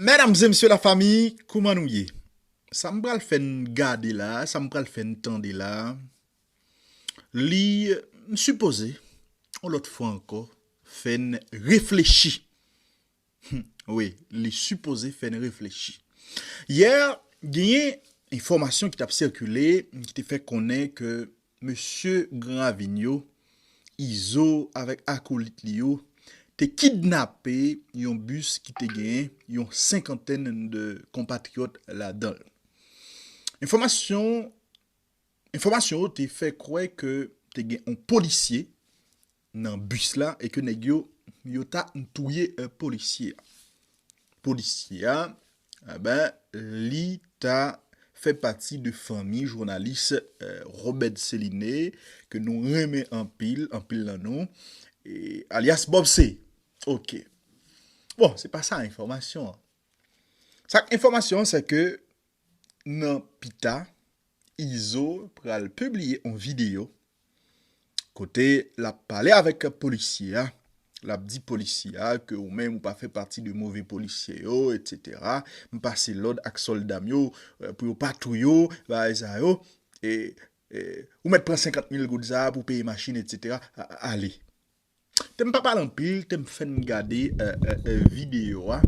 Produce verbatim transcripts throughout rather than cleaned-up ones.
Medam e mesye lafanmi, kouman nou ye? Sa m pral fè n gade la, sa m pral fè n tande la, li, m sipoze, yon lòt fwa ankò, fè n reflechi. Wi, li sipoze fè n reflechi. Yè, genyen enfòmasyon ki t ap sikile, ki te fè konnen ke mesye Gran Ravin yo, Izo avèk akolit li yo, te kidnape yon bis ki te genyen yon senkantèn de konpatriyòt ladan l. Enfòmasyon, enfòmasyon yo te fè kwè ke te gen yon polisye nan bis la e ke nèg yo, yo ta touye, eh, polisye a. Polisye a, eben, li ta fè pati de fanmi jounalis, eh, Robert Céliné, ke nou renmen anpil, anpil nan nou, e, alyas Bob C. Ok. Bon, se pa sa enfòmasyon an. Sa k enfòmasyon an, se ke nan pita, Izo pral pibliye yon videyo kote l ap pale avèk polisye a. L ap di polisye a ke ou menm ou pa fè pati de move polisye yo, etsetera. M pase lòd ak sòlda m yo, eh, pou yo pa touye w, bagay sa yo. E, e, ou mèt pran senkant mil goud sa a pou peye machin, etsetera. A, a, ale. Te m pa pale anpil, te m fè n gade, eh, eh, eh, videyo a.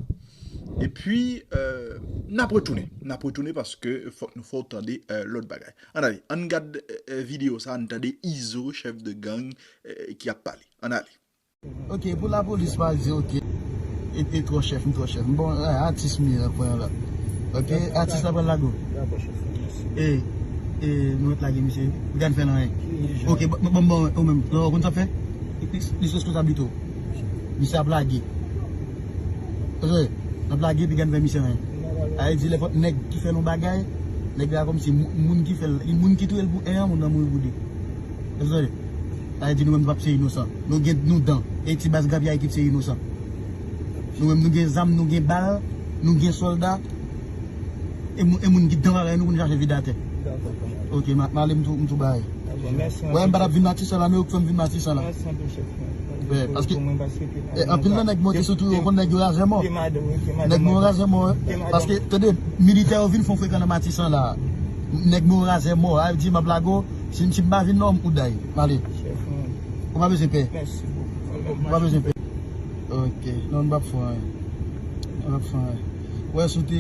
Epi, eh, n ap retounen. N ap retounen paske fòk nou fè w tande, eh, lòt bagay. Ann ale, ann gad, eh, eh, videyo sa, ann tande Izo, chèf de gang, eh, ki ap pale. Ann ale. Ok, pou lapolis pa di, ok, e, e twò chèf, m twò chèf. Bon, eh, atis m ye nan kwen an la. Ok, atis la pral lage w. E, e, nou mèt lage misye. Piga n fè l anyen. Ok, bon, bon, bon, ou menm, ou konn sa w ap fè? Li, li, li responsablite w. Misye ap lage. Tande, n ap lage, piga n fè misye anyen. Sa vle di, lè fòk nèg ki fè l yon bagay, nèg la kòmsi mou-, moun ki fè l, moun ki touye l pou en an, moun nan mouri pou de. Èske w tande? Sa vle di nou menm nou p ap se inosan. Nou gen nou dan. E ti baz Grapyay ki se inosan. Nou menm nou gen zam, nou gen bal, nou gen sòlda. E moun, e moun ki dan bagay nou pou nou chache vide atè. Ok, m a-, m ale m tou, m tou bay. Wè, m pa t ap vin Matisan la, men yo k fè m vin Matisan la. Wè, paske, eh, anpil nan nèg monte sou tou yo, konn nèg yo razè mò. Nèg mò razè mò, wi. Paske, tande, militè yo vin fè yon frekan nan Matisan la. Nèg mò razè mò, a di m ap lage w, si, si m pa vin non, ou day. M ale. Ou pa bezwen pè. Ou pa bezwen pè. Ok, non, m p ap fè anyen. M p ap fè anyen. Wè, si w te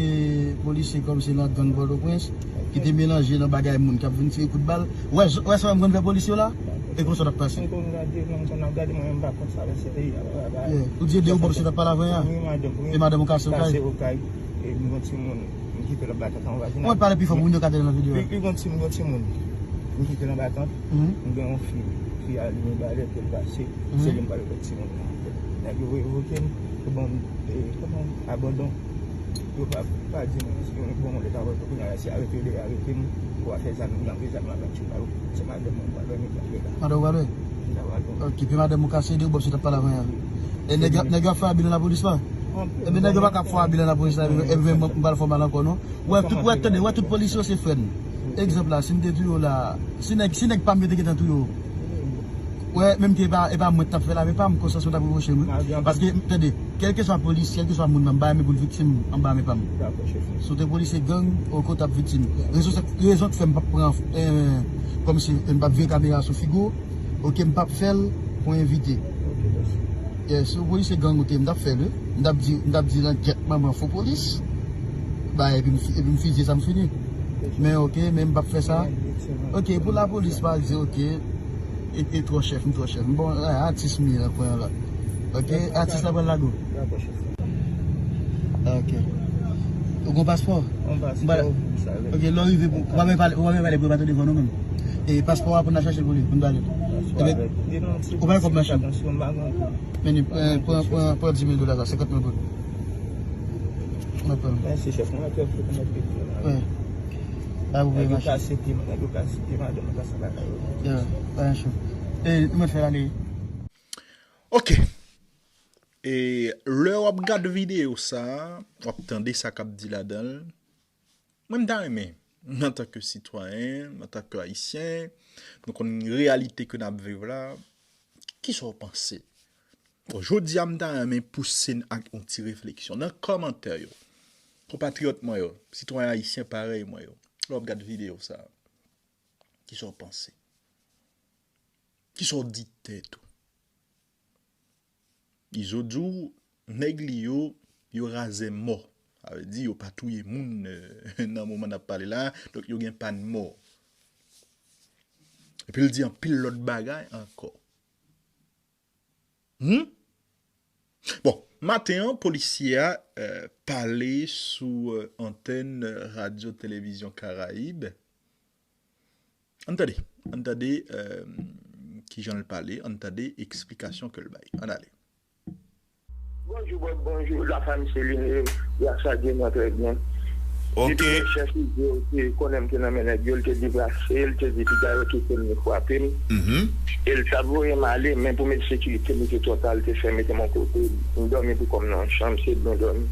polisye kòmsi nan gang Pòtoprens, ki te melanje nan bagay moun k ap vin tire kout bal. Wè, wè sa m konn fè polis yo la? E konsa w t ap pase. Mwen konn gade, mwen konn ap gade, mwen menm m pa konn sa, men se peyi a, pa, pa, pa. Yeah. Ou di e de ou bòs yo t ap pale avè a? Wi, madanm, wi. E madanm ou kase ou kay? Pase ou kay, e m gon timoun, m kite l ap bay tata yon vajinal. Ou mèt pale pi fò pou moun yo ka tande nan videyo a. Pi, pi gon timoun, gon timoun. M kite l anba tant, m gen yon fi, fi a li men balè ke l pase, se li m pral lòt timoun nan. Nèg yo revoke m, yo ban m, e, kòman, abandon. Yo pa, pa di mwen si yo bon lè travay pou kounye a, si arete yo dwe arete m, pou afè zam, m nan prizon, m nan prizon, se madanm mwen pral wè, m pral wè la. Madanm ou pral wè? Wi, sa pral bon. Ok, pi madanm ou kase de ou bòs yo t ap pale avè a. E nèg, nèg yo ap fè abi nan lapolis la? Anpil. Ebyen nèg yo pa ka fè abi nan lapolis la, ebyen m pral fè w mal ankò non. Wè, tout, wè, tande, wè, tout polis yo se frè n. Egzanp la, si m te touye w la, si nèg, si nèg pa m yo te gentan touye w, wè, menm ke e pa, e pa mwen k t ap fè l avè pa m, konsyans mwen t ap repwoche m, wi. Paske, tande, kèlkeswa polis, kèlkeswa moun nan, m pa renmen pou l viktim anba men pa m. Si w te polisye gang, ok, w t ap viktim. Rezon, rezon k fè m p ap pran, eh, kòmsi m p ap vire kamera sou figi w, ok, m p ap fè l pou envite. Yeah, si w polisye gang ou te, m t ap fè l, wi. M t ap di, m t ap di nan gyèt manman fo polis. Bay, epi m fi-, epi m fizye sa m fini. Men ok, men m p ap fè sa. Ok, pou lapolis pa di, ok, e, e twò chèf, m twò chèf. Bon, eh, atis m ye nan kwen an la. Ok, atis la pral lage w. Ok. Ou gon paspò? Gon paspò, m pa, ok, lè w rive, ou pa menm pale, ou pa menm pale pou yo pa tande vwa nou menm. E paspò a pou n al chache l pou li, pou n pale. Ebyen, ou pa gen kòb machin. Men li, pran, pran, pran, pran dis mil dola sa, senkant mil goud. Mwen pran. Mèsi, chèf. Mwen trè kontan de vin. Wi. Pa pou peye machin. Nèg yo kase pye, nèg yo kase pye madanm nan kase bagay yo. Yeah, pa gen chèf. E, nou mèt fè l ale. Ok. E lè w ap gade videyo sa, w ap tande sa k ap di ladan l. Mwen, m ta renmen, antanke sitwayen, antanke Ayisyen, nou konn reyalite ke n ap viv la, kisa w panse? Bon, jodi a, m ta renmen pouse n ak yon ti refleksyon. Nan kòmantè yo, Konpatriyòt mwen yo, sitwayen ayisyen parèy mwen yo, lè w ap gad videyo sa a, kisa w panse? Kisa w di tèt ou? Izo di w, nèg li yo, yo razè mò. Sa vle di yo pa touye moun, eh, nan moman n ap pale la, donk yo gen pa n mò. Epi l di anpil lòt bagay ankò. Hmm? Bon, maten an, polisye a, eh, pale sou, eh, antèn, eh, Radyo Televizyon Karayib. Ann tande, ann tande, eh, kijan l pale, ann tande eksplikasyon ke l bay. Ann ale. Bonjou Bob, bonjou lafanmi Celine, gras a Dye mwen trè byen. Ok. Depi lè chèf Izo te konnen m te nan men nèg yo, l te deplase, l te di piga yo kite m, li frape m. Mhm. E l t ap voye m ale, men pou mete sekirite m, li te twò ta, li te fè mete m yon kote, m dòmi pou kò m nan yon chanm, se byen dòmi.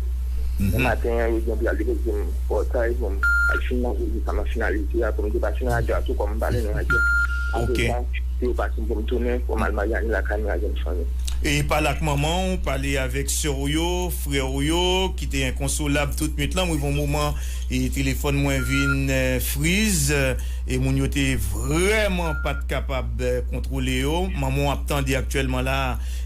Mhm. Men maten an, yo di m pou y al depoze m pòtay pou m al finalize sa m ap finalize a, pou m te pase nan radyo a tou, kòm m pale nan radyo. Apre sa, pou yo pase m pou m tounen, pou m al Maryani lakay mwen avèk fanmi. E pale ak manman w, pale avèk sè w yo, frè w yo, ki te enkonsolab tout nwit lan. M rive yon moman, e telefòn mwen vin, eh, friz, eh, e moun yo te vrèman pa t kapab, eh, kontwole yo. Manman w ap tande aktyèlman la,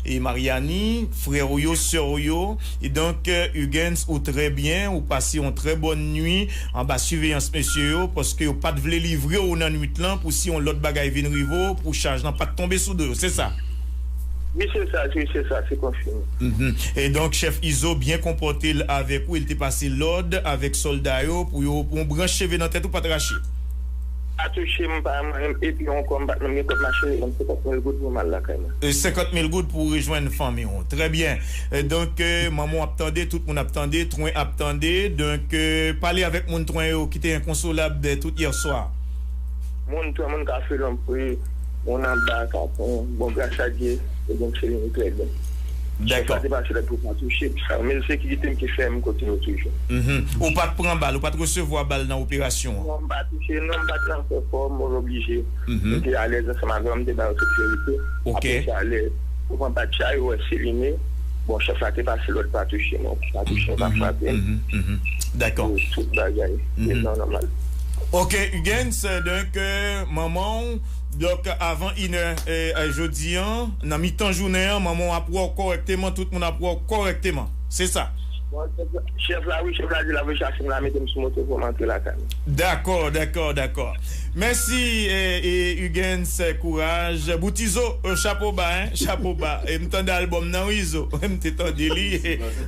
e Maryani, frè w yo, sè w yo. E donk, eh, Huguens, ou trè byen, ou pase yon trè bòn nwi anba siveyans mesye yo, paske yo pa t vle livre w nan nwit lan pou si yon lòt bagay vin rive w, pou chaj lan pa t tonbe sou do yo, se sa? Wi, se sa, wi, se sa, se konfime. Mhm. E donk, chèf Izo byen konpòte l avèk ou, e l te pase lòd avèk sòlda yo pou yo, pou yon branch cheve nan tèt ou pa t rache. Pa touche m, pa manyen m, epi ankò m pa t menm gen kòb mache, ban m senkant mil goud pou m al lakay mwen. E senkant mil goud pou w rejwenn fanmi w. Trè byen. E donk, eh, manman w ap tande, tout moun ap tande, twen ap tande. Donk, eh, pale avèk moun twen yo ki te enkonsolab, eh, tout yè swa. Moun twen, moun Kafe Lonpre, moun anba Katon, bon, gras a Dye, e donk se vini trè byen. Dakò. Chèf la te pase lòd pou pa touche, sa, men sekirite m ki fè m kote yo toujou. Mhm. Ou pa t pran bal, ou pa t resevwa bal nan operasyon an? Non, m pa touche, non, m pa t nan fè fò, mwen oblije. Mhm. M te alèz ansanm avè yo, m te ba yo tout verite. Ok. Apre sa, lè yo pran batya, yo wè Celine. Bon, chèf la te pase lòd pa touche mwen, pa touche mwen, pa frape m. Mhm, mhm. Dakò. Tout bagay, mhm, te nan nòmal. Ok, Huguens, donk, euh, manman w, donk, avan inè, euh, jodi an, nan mitan jounen an, manman w ap wè w kòrèkteman, tout moun ap wè w kòrèkteman. Se sa? Bon, chèf la, wi, chèf la di l ap vin chache m la, mete m sou moto pou m antre lakay mwen. Dakò, dakò, dakò. Mèsi, eh, eh, Huguens, eh, kouraj. Bout Izo, eh, chapo ba, hein, chapo ba. E m tande albòm nan, wi, Izo. M te tande li.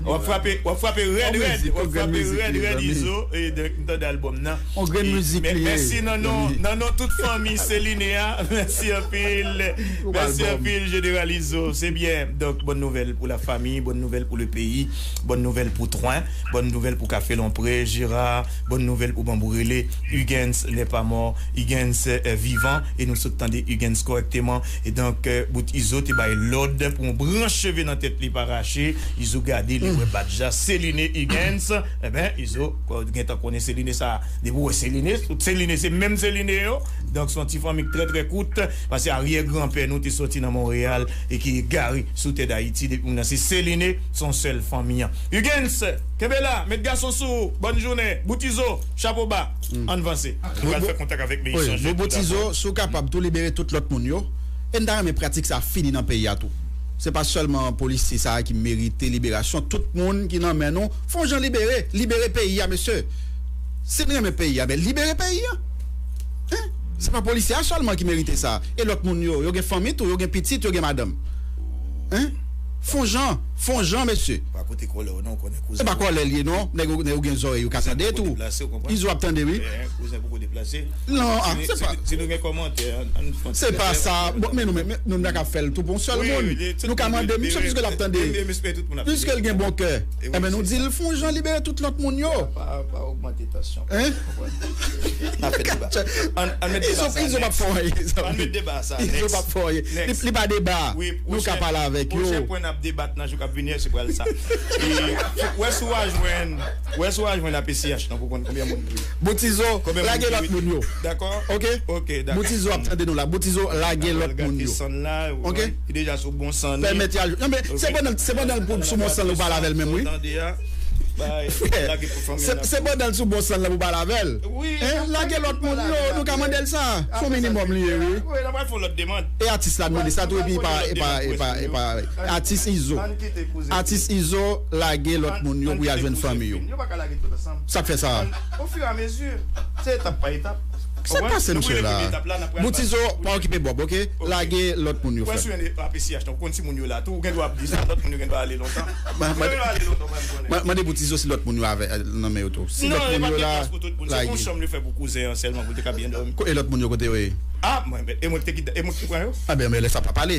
W ap frape, w ap frape rèd, rèd. W ap frape rèd, rèd, Izo. E donk, m tande albòm nan. On grenn mizik li ye. Mèsi nan non, nan non tout fanmi Celine a. Mèsi anpil. Mèsi anpil, Jeneral Izo. Se byen. Donk, bòn nouvèl pou lafanmi, bòn nouvèl pou lepeyi, bòn nouvèl pou Twen, bòn nouvèl pou Kafe Lonpre, Jera, bòn nouvèl pou Banbou Rele. Huguens n'est pas mort, Huguens, euh, vivant, e nou sot tande Huguens kòrèkteman. E donk, euh, bout Izo te bay lòd pou yon branch cheve nan tèt li pa rache. Izo gade, li wè badja, Celine Huguens. Enben, Izo, gentan konnen Celine sa. Depi w wè Celine, tout Celine, se menm Celine yo. Donk, se yon ti fanmi ki trè, trè kout, paske aryè granpè nou te soti nan Monreyal e ki egare sou tè Dayiti. Depi moun nan se Celine, se yon sèl fanmi an. Huguens, kenbe la, met gason sou ou, bòn jounen, bout Izo, chapo ba, ann vanse. Nou pral fè kontak avèk Meyis Anjè tou dabò. Bout Izo, si w kapab tou libere tout lòt moun yo, e n ta renmen pratik sa fini nan peyi a tou. Se pa sèlman polisye sa a ki merite liberasyon, tout moun ki nan men nou, fè yon jan libere, libere peyi a, mesye. Si n renmen peyi a, ben libere peyi a. Hein? Se pa polisye a sèlman ki merite sa. E lòt moun yo, yo gen fanmi tou, yo gen pitit, yo gen madanm. Hein? Fè yon jan, fè yon jan, mesye. Pa koute kòlè w non, ou konnen kouzen. Se pa kòlè l ye non, nèg yo, nèg yo gen zòrèy, yo ka tande tou. Izo ap tande, wi. Kouzen poko deplase. Non, ah, se pa. Si nou gen kòmantè, ann fè. Se pa sa. Bon, men nou, men nou, nou ka fè l tou pou yon sèl moun. Nou ka mande misye, piske l ap tande. Piske l gen bon kè. Enben, nou di l fè yon jan libere tout lòt moun yo. Pa, pa ogmante tansyon. Hein? N ap fè deba. Ann, ann met deba sa. Izo p ap fè anyen. Ann met deba sa. Izo p ap fè anyen. Li, li pa deba. Nou ka pale avèk yo. Pwochen pwen n ap debat nan jou k ap vini a, se pral sa. E, wè si w a jwenn, wè si w a jwenn A P C H nan pou konn konbyen moun ki. Bout Izo, lage lòt moun yo. Dakò? Ok? Ok, dakò. Bout Izo ap tande nou la. Bout Izo, lage lòt moun yo. Ok? Li deja sou bon san li. Pèmèt y al. Non, men se pandan, se pandan l sou bon san l ou pale avè l menm, wi. Frè, se pandan l sou bon san l la pou pale avè l. Lage lòt moun yo, nou ka mande l sa. Se yon minimòm li ye, wi. E atis la mande sa tou, epi epa, epa, epa, epa, atis Izo. Atis Izo, lage lòt moun yo pou y al jwenn fanmi yo. Sa k fè sa? Ofiramezi, se etap pa etap. Sa k pase, mesye la? Boutizo, pa okipe Bob, oke? Lage lòt moun yo, frè m. Ou konn si moun yo la tou, ou gen dwa ap di sa, lòt moun yo gen dwa ale lontan. Mande Boutizo si lòt moun yo avè nan men yo tou. Si lòt moun yo la, lage. Se yon chanm li fè pou kouzen an sèlman pou l te ka byen dòmi. E lòt moun yo kote yo ye? Ah, mwen, e mwen ki te kite, e mwen ki pran yo? Ah ben, men lè sa pa pale.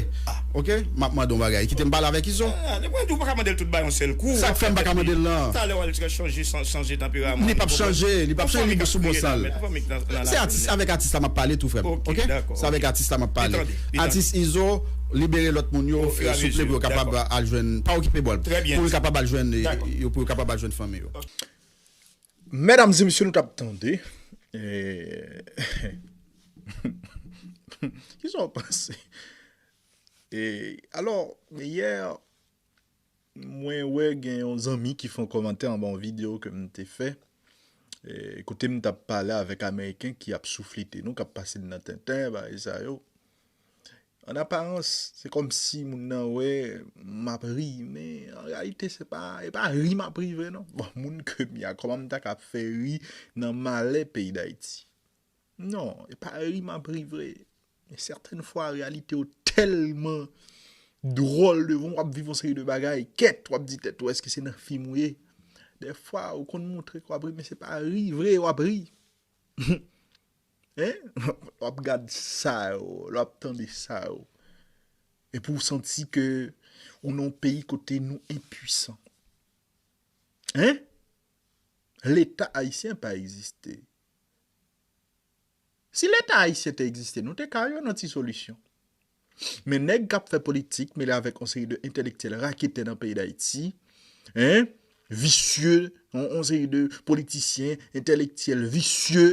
Oke? M ap mande yon bagay. Kite m pale avèk Izo. Ah, mwen di ou pa ka mande l tout bagay yon sèl kou. Sa k fè m pa ka mande l lan? Talè w al chanje, chanje tanperaman. Li p ap chanje, li p ap chanje, li sou bon san l. Se atis, avèk atis la m ap pale tou, frè m. Oke? Se avèk atis la m ap pale. Atis Izo, libere lòt moun yo, souple, pou yo kapab al jwenn, pa okipe Bob. Pou yo kapab al jwenn, yo, pou yo kapab al jwenn fanmi yo. Medam e mesye, nou t ap tande. E, kisa w panse? E, alò, yè, mwen wè gen yon zanmi ki fè yon kòmantè anba yon videyo ke m te fè, e, kote m t ap pale avèk Ameriken ki ap souflete nou, k ap pase n nan tenten, bagay sa yo. An aparans, se kòmsi moun nan wè m ap ri, men an reyalite, se pa, e pa ri m ap ri vre, non. Bon, moun ke m ye a, kòman m ta ka fè ri nan malè peyi Dayiti? Non, e pa ri m ap ri vre. Men sètèn fwa, reyalite yo tèlman dwòl devan w, w ap viv yon seri de bagay. Kèt, w ap di tèt ou, èske se nan fim ou ye? Dèfwa, ou konn montre ke w ap ri, men se pa ri vre w ap ri. Hein? W ap gad sa yo, w ap tande sa yo. Epi w santi ke ou nan yon peyi kote nou enpwisan. Hein? Leta ayisyen pa egziste. Si Leta ayisyen te egziste, nou te ka jwenn yon ti solisyon. Men nèg k ap fè politik mele avèk yon seri de entèlektyèl raketè nan peyi Dayiti, hein, visye, yon, yon seri de politisyen, entèlektyèl visye,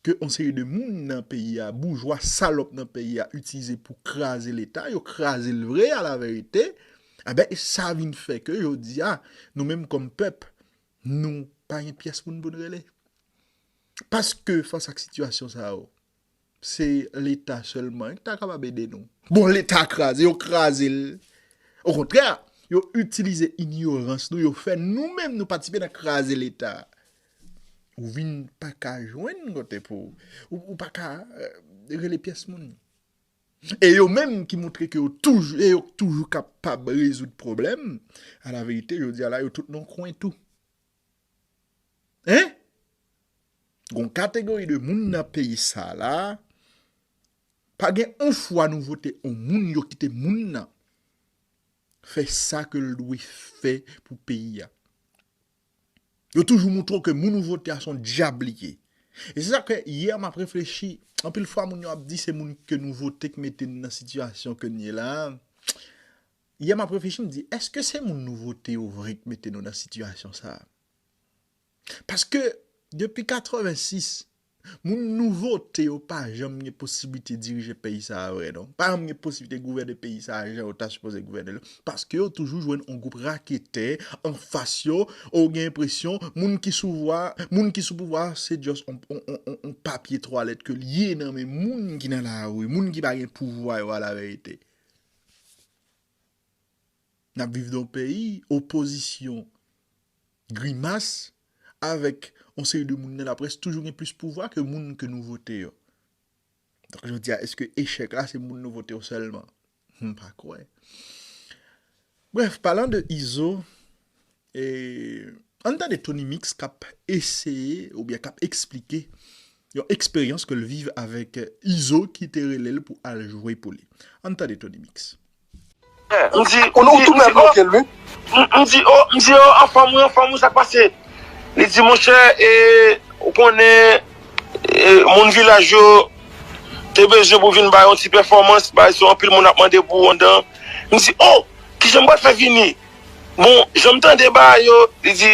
ke yon seri de moun nan peyi a, boujwa salòp nan peyi a, itilize pou kraze Leta, yo kraze l vre, alaverite, enben, sa vin fè ke jodi a, nou menm kòm pèp, nou pa gen pyès moun pou n rele. Paske fas ak sitiyasyon sa yo, se Leta sèlman ki ta kapab ede nou. Bon, Leta kraze, yo kraze l. Okontrè, yo itilize inyorans nou, yo fè nou menm nou patisipe nan kraze Leta. Ou vin pa ka jwenn kote pou ou, ou pa ka, eh, rele pyès moun. E yo menm ki montre ke yo toujou, e yo toujou kapab rezoud pwoblèm, alaverite, jodi a la, yo tout nan kwen tou. Hein? Gon kategori de moun nan peyi sa la, pa gen yon fwa nou vote yon moun, yo kite moun nan fè sa ke l dwe fè pou peyi a. Yo toujou montre w ke moun ou vote a se yon dyab li ye. E se sa ke yè m ap reflechi, anpil fwa moun yo ap di se moun ke nou vote k mete n nan sitiyasyon ke n ye la. Yè m ap reflechi, m di, èske se moun nou vote yo vre k mete nou nan sitiyasyon sa a? Paske depi katrevensis, moun nou vote yo pa janm gen posiblite dirije peyi sa a vre, non. Pa janm gen posiblite gouvène peyi sa a jan yo ta sipoze gouvène l. Paske yo toujou jwenn yon gwoup raketè anfas yo, ou gen enpresyon, moun ki sou vwa, moun ki sou pouvwa, se just on, on, on, on, on papye twalèt ke l ye nan men moun ki nan lari, moun ki pa gen pouvwa yo, alaverite. N ap viv nan yon peyi, opozisyon, grimas, avèk yon seri de moun nan laprès toujou gen plis pouvwa ke moun ke nou vote yo. Donk, jodi a, èske echèk la, se moun nou vote yo sèlman? M pa kwè. Brèf, palan de Izo, e, ann tande Tony Mix k ap eseye oubyen k ap eksplike yon eksperyans ke l viv avèk Izo ki te rele l pou al jwe pou li. Ann tande Tony Mix. M di, m di, m di, oh, m, m di, oh, m di, oh, anfòm wi, anfòm wi, sa k pase? Li di, monchè, e, ou konnen, e, moun vilaj yo te bezwen pou vin bay yon ti pèfòmans, bay se anpil moun ap mande pou ou anndan. M di, oh, kijan m pral fè vini? Bon, jan m tande bagay yo, li di,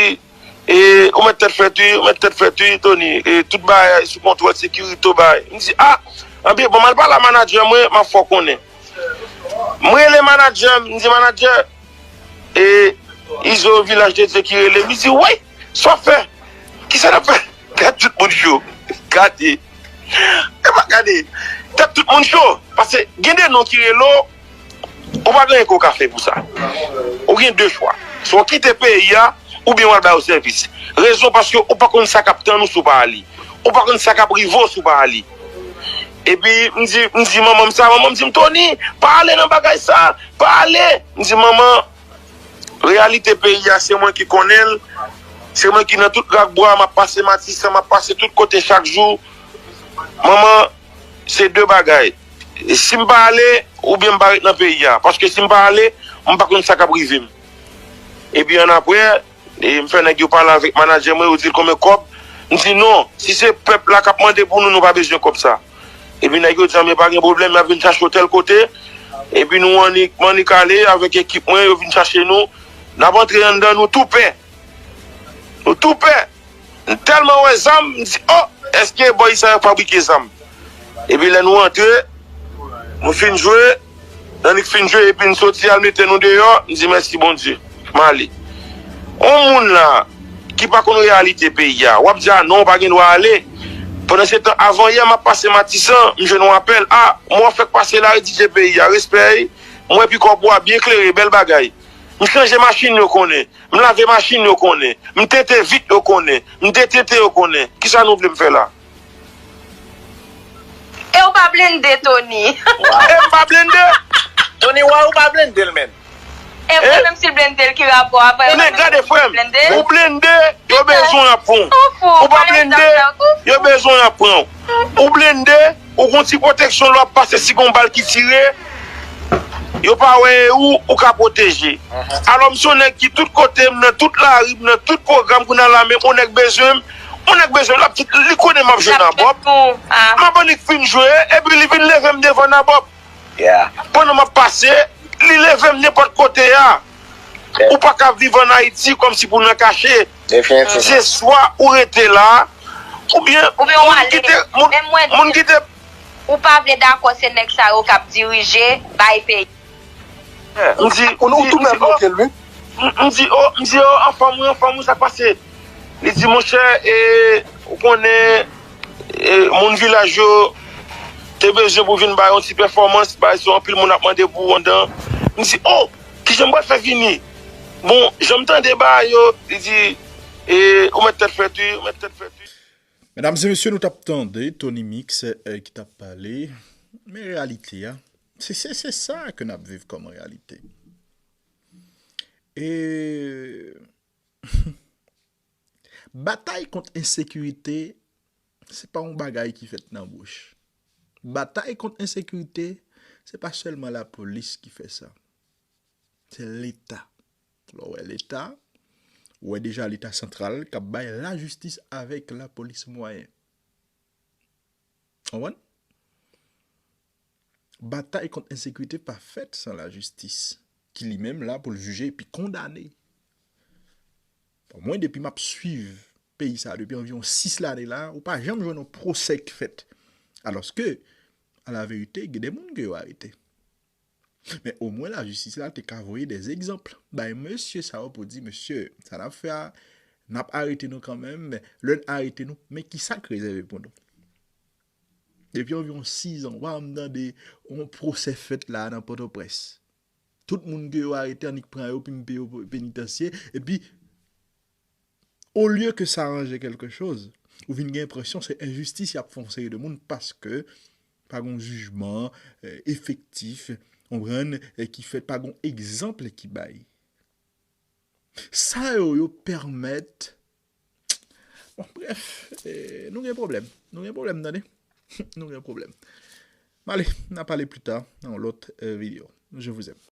e, ou mèt tèt frèt wi, ou mèt tèt frèt wi, Tony, e, tout bagay sou kontwòl, sekirite w bay. M di, ah, anben, bon, m al pale a manadjè mwen, m ap fè w konnen. M rele manadjè m, m di, manadjè, e, Izo Vilaj de Dye ki rele m, li di, "Woy, sa w ap fè? Kisa n ap fè?" Tèt tout moun cho. Gade. E pa gade. Tèt tout moun cho. Paske gen de non ki rele w, ou pa gen anyen ke w ka fè pou sa. Ou gen de chwa. Swa w kite peyi a, oubyen w al ba yo sèvis. Rezon paske ou pa konn sa k ap tann ou si w pa ale. Ou pa konn sa k ap rive w si w pa ale. Epi, m di, m di manman m sa, manman m di m, "Tony, pa ale nan bagay sa, pa ale." M di, "Manman, reyalite peyi a, se mwen ki konnen l, se mwen ki nan tout rak bwa, m ap pase Matisan, m ap pase tout kote chak jou. Manman, se de bagay. Si m pa ale, oubyen m pa ret nan peyi a. Paske si m pa ale, m pa konn sa k ap rive m." Epi annapre, e, m fè nèg yo pale avèk manadjè mwen, yo di l konbyen kòb. M di, "Non, si se pèp la k ap mande pou nou, nou pa bezwen kòb sa." Epi nèg yo di, "Anben, pa gen pwoblèm, y ap vin chache w tèl kote." Epi nou annik, m annik ale avèk ekip mwen, yo vin chache nou. N ap antre anndan, nou tou pè. Nou tou pè. M tèlman wè zam, m di, "O, èske bò isi a yo fabrike zam?" Epi lè nou antre, nou fin jwe, n annik fin jwe, epi n soti al mete nou deyò, m di, "Mèsi Bondye." M ale. On moun la ki pa konn reyalite peyi a, w ap di, "A non, w pa gen dwa ale." Pandan se tan, avan yè, m ap pase Matisan, m jwenn yon apèl. "A, m wè w fèk pase la, redije peyi a, respè, wi. M wè pikòp ou a byen klere, bèl bagay." M chanje machin, yo konnen. M lave machin, yo konnen. M tente vit, yo konnen. M detente, yo konnen. Kisa nou vle m fè la? E w pa blende, Tony. E m pa blende? Tony, why ou pa blende l, menm? E vre, menm si l blende l, ki rapò a? Men gade, frè m, ou blende, yo bezwen w ap pran w. Ou pa blende, yo bezwen w ap pran w. Ou blende, ou gon ti pwoteksyon, lè w ap pase, si gon bal ki tire, yo pa wè e ou, ou ka pwoteje. Alò, m se yon nèg ki tout kote, m nan tout lari, m nan tout pwogram, kounye a la menm, yon nèg bezwen m, yon nèg bezwen m, l ap di, li konnen m ap jwe nan bòp. M ap annik fin jwe, epi li vin leve m devan nan bòp. Pandan m ap pase, li leve m nenpòt kote a. Ou pa ka viv ann Ayiti kòmsi pou nan kache. Se swa ou rete la, oubyen moun kite, moun kite. Ou pa vle dakò se nèg sa yo k ap dirije, bay peyi. M di, m di, m di, o, m di, o, m di, o, anfòm wi, anfòm wi, sa k pase? Li di, monchè, e, ou konnen, e, moun vilaj yo te bezwen pou vin bay yon ti pèfòmans, bay se anpil moun ap mande pou ou anndan. M di, o, kijan m pral fè vini? Bon, jan m tande bagay yo, li di, e, ou mèt tèt frèt wi, ou mèt tèt frèt wi. Medam e mesye, nou t ap tande Tony Mix, e, ki t ap pale. Men reyalite a, se, se, se sa ke n ap viv kòm reyalite. E batay kont ensekirite, se pa yon bagay ki fèt nan bouch. Batay kont ensekirite, se pa sèlman lapolis ki fè sa. Se Leta. Lè w wè Leta, ou wè deja Leta santral k ap bay lajistis avèk lapolis mwayen. Konprann? Batay kont ensekirite pa fèt san lajistis, ki li menm la pou l jije epi kondane. Bon, mwen, depi m ap swiv peyi sa a depi anviwon sis lane la, ou pa janm jwenn yon pwosè k fèt. Alòske, alaverite, gen de moun ke yo arete. Men omwen lajistis la te ka voye de egzanp bay mesye sa yo pou di, mesye, sa n ap fè a, n ap arete nou kanmenm, men lè n arete nou, men kisa k rezève pou nou? Depi anviwon sis an, ou pa janm tande yon pwosè fèt la a nan Pòtoprens. Tout moun ke yo arete annik pran yo, pimpe yo penitansye, epi olye ke sa ranje kèlke choz, ou vin gen enpresyon se enjistis y ap fè yon seri de moun paske pa gen yon jijman efektif, konprann, ki fèt, pa gen yon egzanp ki bay. Sa yo, yo pèmèt, bon, brèf, nou gen pwoblèm. Nou gen pwoblèm, tande. Nou gen pwoblèm. M ale, n a pale pli ta nan yon lòt videyo. Je vous aime.